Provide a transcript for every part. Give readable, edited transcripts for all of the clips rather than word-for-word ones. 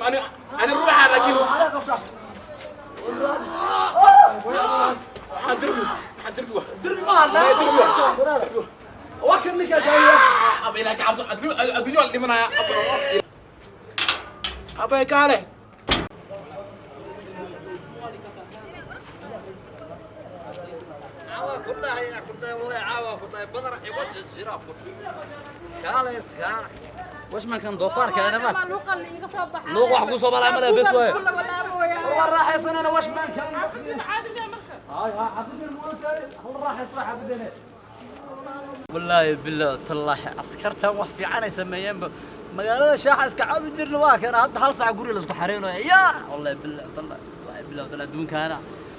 Ani ani ruuxa, laakiin waxaan derbi, waxaan derbi wa. Derbi ma hadla. Derbi wa. Waa kan ninkaa jaawiya. Aba, ilaa ka cabso, adduunyo waa la dhimanaya. Abay, kaale. Caawa ku dhahay, ku dhahay, wallahi caawa ku dhahay, badar igu jijira ku kaale iska wash man kan doofaarka ana ma luuqa iga soo baxa. Luuq wax ku soo balaa mada bes waay. Isku laba. Waa raaxaysanana wash man kan. Xaafadina caadi miyaa marka? Hay hay, xafidin muantaay hal raaxaysa xafidin. Wallaahi billah tallaahi, askartan wax fiican ay sameeyeenba. Magaalada shaaxa iska caabi jirna, waa kana hadda hal saac guri la isku xareynayo. Ya wallahi billah tallaahi, wallahi billah tallaahi, adduunkaana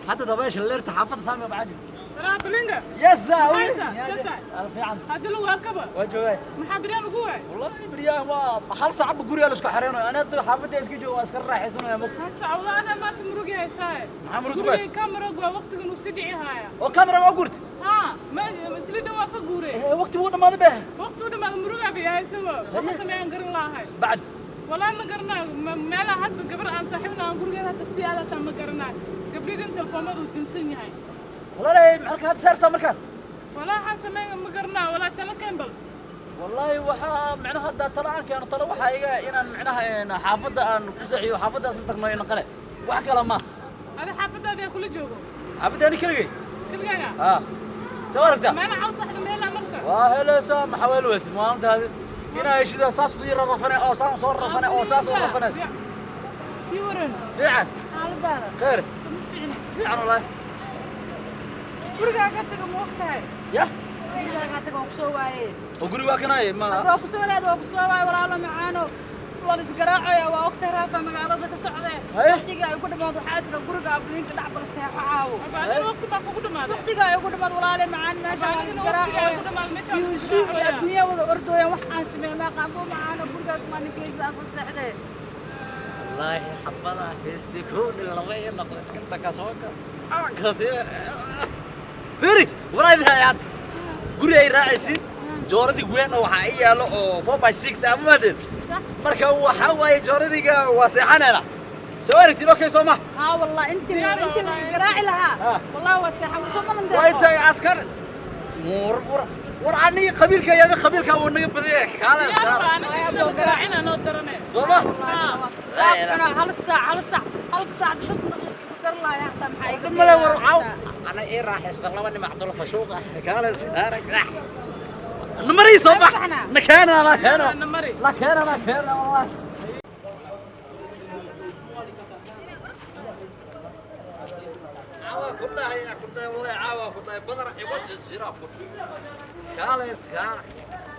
hadda dabaysha leerta xaafadda saami baa jirta. Walaal Balinga. Yes. Haysa, sata. Fiican. Hadda lagu arkaba. Waa joogay. Maxaa biryaa lagu waay? Wallahi beryahan waa hal saac ba guriga la isku xareynayo. Ana hadda xaafadda iska joogo, waa iska raaxaysanaya mogta. Hal saac wala ana maanta murugi haysaaye. Maxaa murug ku Gurigay haysa? Kamarag waa waqtigan uu si dhici haaya. Oo kamera waa gurta. Haa, ma islidan waa ka guuray. Waqti wuu dhamaaday be. Waqti u dhamaada murugaa bay haysaba. Waxa sameeyaan garan lahay. Bacd. Walaa ma garanayo, meelaha hadda gabar aan saaxiibna aan gurigeeda hadda si aadataa ma garanayo. Gabdhidan telefoonada uu dinsan yahay. Walaalay, maxaa hadda saartaa markaan? Walaa waxaan sameeya ma garanayo, walaa tala keen bal. Wallahi waxaa macnaha hadda tala aan keeno, tala waxaa iga inaan macnaha xaafadda aan ku saxiyo, xaafaddaas la tagno naqale, wax kale ma. Adi xaafadaada yaa kula joogo? Xaafadda ani keligay. Keligaaga? Haa, soo aragtaa. Meela caw saxda meelaa marka. Waa helaysaa, maxaa weelweysa maalintaadi inaa heshida saas usii rarafane oo saan soo rarafane oo saas u rarafane. Kii waran? Fiican. Xaaladaada? Khayr. Kama fiicna. Fiican wallahi. Gurigaaga taga ma ogtahay? Ya. Gurigaaga taga, waan kusoo waaye. Oo guri waa kanaaye ma. Waa kusoo laad, waa kusoo waaye. Walaalo macaano, waa la isgaraacaya, waa ogtahay raafa magaalada ka socdee. Haye. Waqtiga ay ku dhamaad waxaa isla guriga abliinka dhac, bal seexo caawo. Adina waqti baa kugu dhamaaday. Waqtiga ay ugu dhamaad, walaale macaan, meesha waa la Anigana waqtiga ay isgaraacaya. ugu dhamaaday, meesha waa la Yuusuf iyo isgaraacaya. adduunya wada ordooyan, wax aan sameey maa qaanbo macaano, gurigaaga maa ninkaysa asoo seexdee. Wallaahi xabada heestii koodhi laba ii noqday inta kasoo kasi firi waraadi hayaad guri ay raacaysid jooradii weyn oo waxaa ii yaalo oo 4 by 6 ama maadeen. Sax. Marka waxaa waaye jooradiga waa seexanayna, soo aragtid, okay soo ma. Haa wallah, intii intii la garaaci lahaa. Ah. Wallah waa seexan soo malan. Waa intay askar war war war, aniga qabiilka yaga qabiilka wuu naga badiyay kaala saar. Aniga garaacina noo darane. Soo ma. Hal saac, hal saac, hal saac 5 daqiiqo ku dar lahaa xataa maxaa iga male war caaw ana ii raaxaysta laba nin macdul fashuuq ah kaala saar namari soo bax nakeena la keena. Namari. La keena, la keena wallahi. Caawa ku dhahay, ku dhahay, wallahi caawa ku dhahay, badar igu jijira ku kaala iska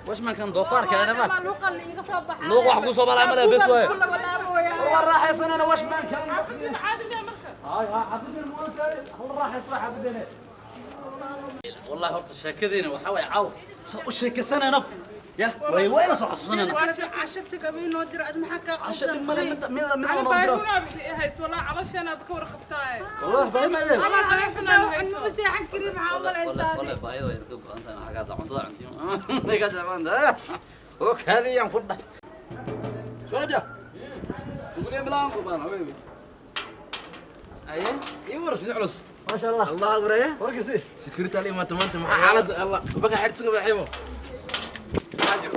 wash man kan doofaarka ana ma. Luuqa iga soo baxa. Luuq wax ku soo balaa mada bes waay. Isku laba. Waa raaxaysanana wash man kan. Xaafadina caadi miyaa marka? Hay hay, xafidin muantaay hal raaxaysa xafidin. Wallahi horta sheekadiina waxa way caaw soo u sheekaysanayna ya way way soo xasuusanayna. Casho taga inoo diro ad maxaa kaa? Casho dhib male, mid mid mid Ani noo diro. baahiduna hays walaa, caloosheena aad ka warqabtaaye. Wallahi baahi ma leedahay. Ama baahiduna hayso. Ma seexan kari, maxaa umalaysaa? Wallahi baahida way ka go'an tahay, maxaa ka cuntada cuntiin way ka jabaan oo kaadiyaan ku dhah soo ja tugriya bilaan ku baan habibi. Aye. Ii war. Nin culus. Ma sha Allah. Allah akbar ya. Warkasi. Security ali maanta maanta maxaa xaaladda Allah baka xirsiga baaxibo. Maxaa jiro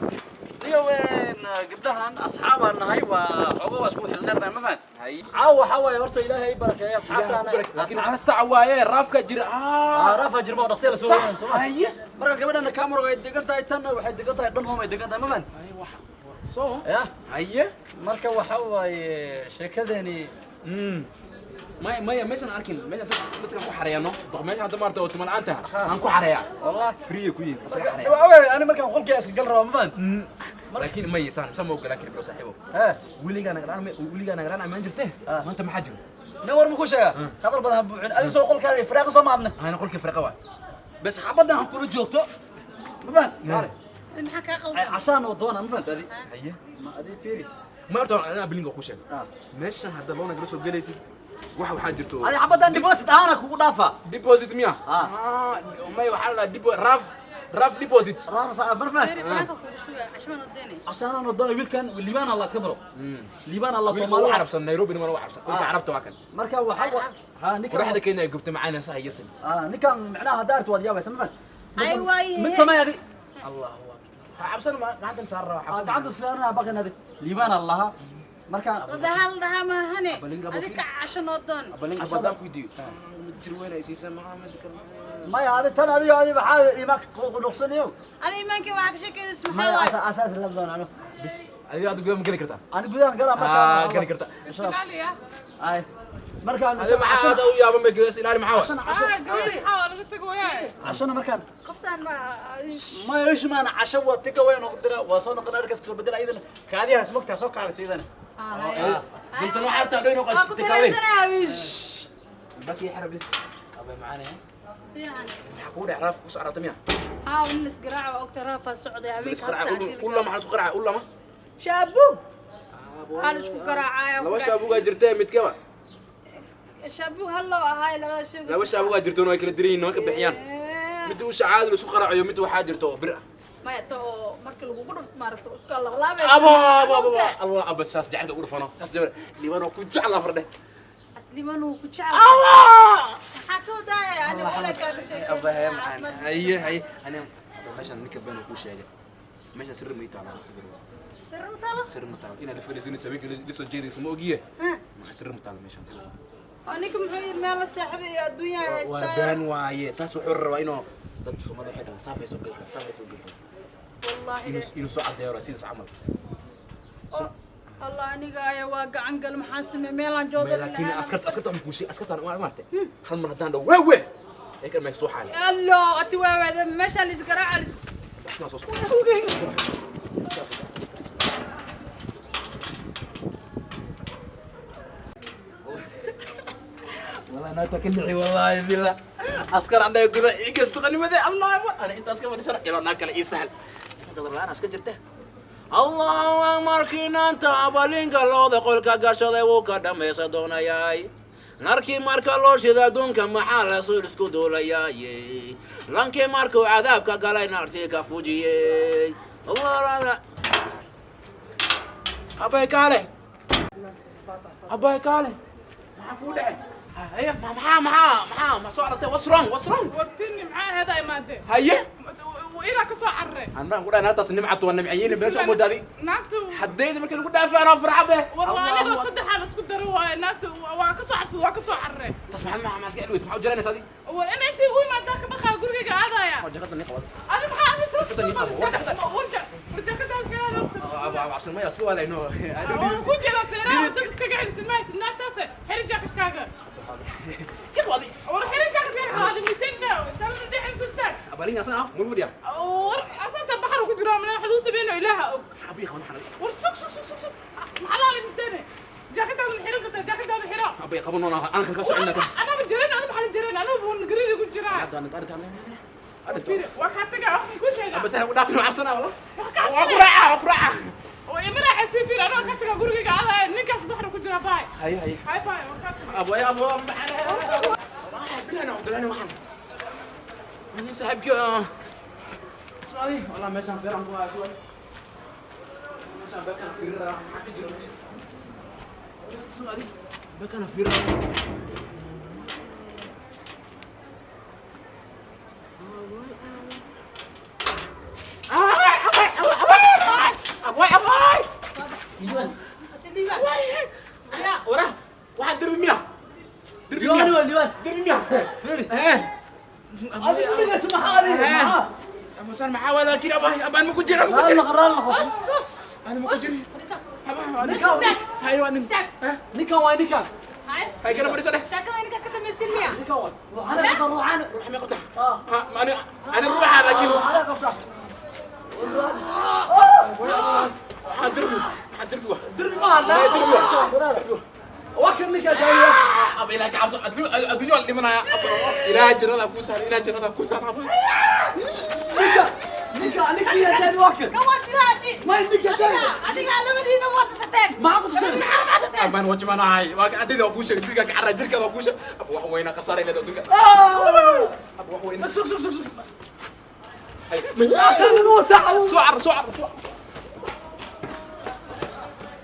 niyo weyn gabdhahan asxaabaan nahay, waa xoogo waa isku xildheernahay, ma fahant? Hay. Caaw waxaa waaye horta ilaahay barakeeya asxaabtaana. Laakiin hal saac waaye raafka jira. Ah, raafa jirma oo dhaqsiya la soo wadan soo ma. Haye. Marka gabadhana kamarga ay degan tahay, tanna waxay degan tahay dhan home ay degan tahay, ma fahant? Soo. Ya. Haye. Marka waxa waaye sheekadani. Maya maya, meeshan arkin, meeshan dadka ku xareeyano meeshan hadda maarta oo tuma la'aanta aan ku xareeyaa. Wallah. Free ku yihiin asaga xareeya. Waa ogahay ani markaan qolkii iska gal rabo, ma fahant? Laakiin maya saan sama ogolaan kari bro saaxiibo. Eh. Weligaa nagaraan, weligaa nagaraan amaan jirte. Ah. Maanta maxaa jiro? Nin war ma ku sheega, hadal badan ha buuxin. Adi soo qolkaada firaaqa soo maadne. Ana qolkii firaqa waay. Bas xabaddan ha kula joogto, ma fahant? Kaale. Maxaa kaa qaldan? Cashaan oo doona, ma fahant adi? Haye. Ma adi fiiri. Ma horta anaa bilinga ku sheego. Ah. Meeshan hadda loo nagala soo gelaysid wax waxaa jirto. Adi xabaddan deposit ahaana kugu dhaafa. Deposit miya? Ah. May waxaa la depo raaf. Raaf deposit. Marfaa. Fiiri, banaanka kugu sugaya cashmaan oo deenaysa. Cashaan aan doona wiilkan Liibaan Allah iska baro. Liibaan Allah wiilka Soomaali ugu carabsan Nairobi niman ugu carabsan, wiilka carabta waa kan. Marka waxa ha ninkan qoraxda Kenya ay gubtay macaana sax yasin. Ah, ninkan macnaha hadda aragto waad yaabaysa, ma Ay, waaye. mid samee adi. Allahu akbar, ha cabsan, ma gacantan saar raba. Ah, gacanta saarna baqan adi Liibaan Allah marka Ladaha ladaha maahane. Balinga adika casho noo doon. Balinka badaan ku diyo jir weyn ay siisay Maxamed kan. Maya, adi tan adiyo adi maxaa iimaanka quduqsanayo? Ani iimaankii waxaa ka sheekeynaysa maxaa maya waaye? Asaas la doonano. Bis adiga aad gudaha ma geli kartaa? Ani gudahan galaa marka. Ah, geli kartaa. Ilaaliya. Ay, marka adiga maxaa aad u yaaban bay gudaha ilaali maxaa waay? Cashan cashan. Ah, gabadha maxaa waa laga tago wayaa. Cashana markaan Qoftaan ma ma ishmaan casho waa tika weyn oo dira waa soo noqon arkas soo bedel ayadana kaadiyaha smogta soo kaadaysa iyadana. Duntan waxaa taa dhoyn waa ku oo tikawey dareensanaya wiish. Baki xarab bis abay macaana. Fiican. Maxaa kugu dhex raaf ku soo aragtay miya? Haa, nin isgaraaca waa ogta raafaa socday habeenka hal saac. Ulla maxaa isku qaraaca ulla ma? Shaabuug hal isku garaacaya. Laba shaabugaa jirtee midkaba? Shaabuug hal loo ahaay labada sheego. Laba shaabugaa jirtoon way kala diran yihiin, way ka bixiyaan. Mid usha caadi la isku qaraacayo, mid waxaa jirta oo bir ah. Maya, ta oo marka lagugu dhufto maaragta isku laablaabay. Aba aba aba allah aba, saas jecelka ugu dhufano, saas jecel Liibaan waa ku jeclaa fardhe. Liman uu ku jecel maxaa ka wadaaya ani wala kaaga aba haya sheekeynaya. Macaan haye haye, ani meeshan ninka been kuu sheegay, meeshan sirri ma ii taalo. Sirri ma taalo? Sirri ma taalo inaad la fadhiisanayso habeenkii la soo jeedayso ma ogiye. Maxaa sirri ma taalo meeshan? Oo ninka muxuu yidhi meel la seexday iyo adduunyaa waa haystaa. Been waaye taas, wuxuu rabaa inuu dadka Soomaalida waxay dhahaan saafay soo geli, saafay soo geli. Wallaahi inuu soo caddeeyo sidaas camal. Allah, aniga aya waa gacan gal, maxaan sameey meelaan joodari? Laakiin askarta ma kuushay, askartaan waa maartay hal mar haddaan dhaw wee wee ee kan meesha soo xaali. Allo, ati waawaada meesha la isgaraaca la askartaan soo socda. والله انا تكلعي والله بالله عسكر عندها يقول ايجز تغني ماذا الله انا انت عسكر ما الى هناك اي سهل انت انا عسكر جرته الله markiinanta abalinka looda qolka gashaday wuu ka dhamaysa doonayaay narkii marka loo shida adduunka maxaa lasoo isku duulayaaye lankii markuu cadaabka galay naartii ka fujiyey. Abay kaale, abay kaale, maxaa kuu dhacay? Haye, maxaa maxaa maxaa ma soo aragtay? What's wrong, what's wrong? Wartini maxaa ahayd ay maantay? Haye. Inaa ka soo carray. Aan baan ku dhahay naagtaas nimcatu waa nimciyiin beesha moodaadi. Naagta haddayda markii lagu dhaafay anaa farxa be. Wallah anigoo saddexaa la isku daro waaye naagta, waa ka soo cabsaday, waa ka soo carray. Taas maxaa maxaa maxaa iska elweys, maxaa u jaranaysa adi? War ina intii ugu imaadaa ka baqaa, gurigayga aadaya. Waa jakada nin qabad. Adi maxaa adi soo Jakada nin qabo, war jakada. Warja warjakada halkaa Aba aba cabsan maya, isku walayno. oo ku jira feeraha dad iskaga celisin maysid naagtaas, xiri jakadkaaga. Yaqwadi. War xiri jakadkaaga qaadi mitinka talada dhexin soo istaag. Abalinga asana ah mul fadhiya. War asanta baxar ku jiro mana wax lagu sameeyno ilaaha og. Abi qaban xanad. War sug sug sug sug sug, maxaa laali mitene jakadaada ma xiran kartaa? Jakadaada xiro. Abi qaban noona aan kan ka soconna kan. Anaba jiran, anaba maxaa jiran, anugu buu gariiri ku jiraa. Hadda aan arrinta Fiiri, waa kaa tagaa, wax ku sheegaa. Aba sahal ku dhaafin cabsana wallah. Wax ka waa ku raaca, waa ku raaca. Oo ima raaca sii fiiri, anoo kaa tagaa gurigayga aadaya, ninkaas baxar ku jira, baay. Haye haye. Hay baay, waa kaa tagaa. Abo ya abo, maxaa bilana bilana waxaan nin saaxiibkii su'aali wallah meeshaan feeran ku hayo su'aali meeshaan beekan fiirira maxaa ka jira meesha su'aali beekan fiirira. Aboy aboy. Liibaan. Liibaan. Ya. Wara waxaa derbi miya, derbi Liibaan. miya? Liibaan. Derbi miya? Fiiri. Eh. Adi gurigaas maxaa adi maxaa? Amasaan maxaa waa laakiin abay abaan ma ku jira, ma ku raal jira. noqo, raal noqo. Sus. Ana ma ku jira. Abaa. Sus, istaag. Hayo waa nin. Istaag. Ninkan waay ninkan. Hay. Hay kana fadhiisa dheh. Sheekada ninka ka dambaysin miya? Ninkan waay ruuxana qabta, ruuxana. Ruuxa may qabta? Ah. Ha ma ani ani ruuxa laakiin ruuxana qabta. Waxaa derbi, waxaa derbi wa. Dirbi maaha. Dirbi waa. Waa kan ninkan jaawiya. Aba ilaahay ka cabso, adduunyo waa la dhimanaya. Aba ilaahay jannada kuu sahlo, ilaahay jannada kuu sahlo aba. Ninka ninka ninka yaa waa kan. Kan waa dilaasi. May ninka Adiga, adiga labadiina waa tashateen. Maxaa ku tashateen? Abaan wajmanahay waa ka adayda waa kuu sheegay jirka ka carraa jirkaada waa kuu sheegay aba wax weyna khasaara ilaa adduunka aba wax weyna. Sug sug sug sug. Soo carar, soo carar, soo carar.